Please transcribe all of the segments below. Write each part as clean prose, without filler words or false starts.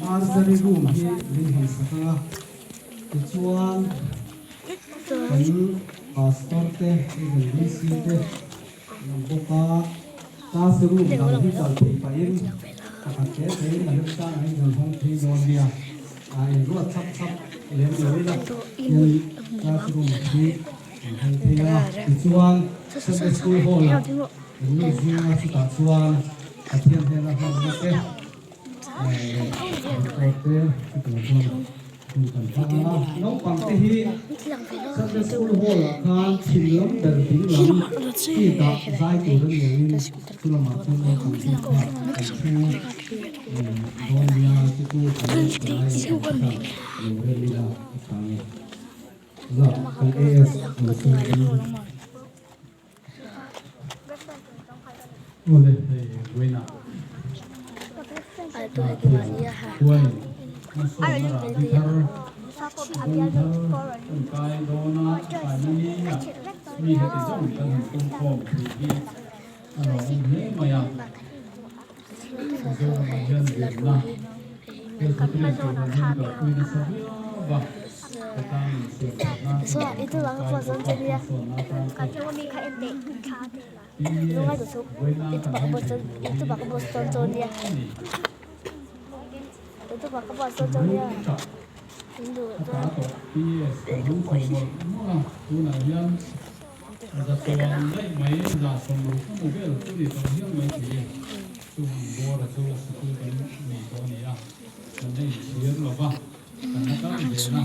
Nursery room hi min han sak ang a, tichuan kan pastor te, even VC te an awm bawk a, class room dang hi kal thei pahin pakhat te tein a remchang angin kan hawng phei dawn nia, a inruat chhap chhap lem lo ila hian class room hi kan hawng phei ang a, tichuan Sunday school hall ah kan lut zing a chutah chuan Pathian hnena hmanna te leh te chutiang chuan hun kan hmang ang a. Naupang te hi Sunday School Hall ah khan chhim lam ber ding lam seat ah zai tur a ni angin chu lamah chuan naupang te kha an thu dawn nia chu chu kan palai a kan kha lo rel ila a tha nge. Za kan AS lo sawi in. Awle hei vawiinah huain hmasawnna rahbi thar kawng thar kan kai dawn a, kaina ni ah mi heti zawng kan han pawmkhawm thei hi a lawmawm hle mai a. Mizoramah hian zirna Presbyterian Kohhran hian kalpui nasa viau va, hetang insiam thatna tangkai bawka hmasawnna atan pawh PES vawiina kan hmang thei tur hi a lawmawm hle a ni. Lung tak a ta tawh PES kan hmang chho mawlh mawlh a, tunah hian 100 daih mai, 160 emaw vel chu ni tawh hial mai thei e. Chung ang bawra chu sikul kan nei tawh a ni a, kan la inchhir lo va, kan la kal zel a,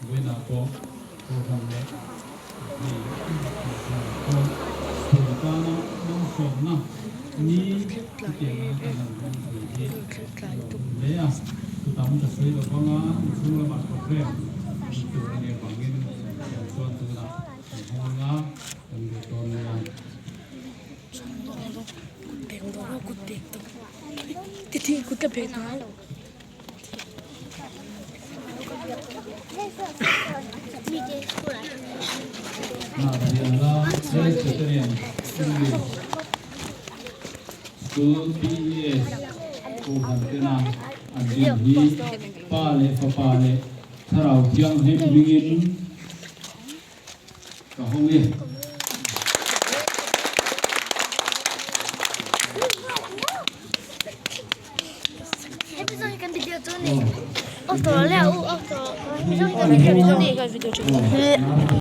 vawiinah pawh Kohhran leh hei Kohhranah pawh school tana malsawmna ni chutiang anga kan han hmang thei hi a lo awm hle a, chutam ka sawi lo vang a, inchhung lamah program an tur a nih avangin tiang chuan tunah kan hawng ang a, kan lut dawn nia. Hnahziala Presbyterian English School, PES, Kohhran tena an din hi Pa leh Fapa leh Thlarau Thianghlim hmingin Ka hawng e.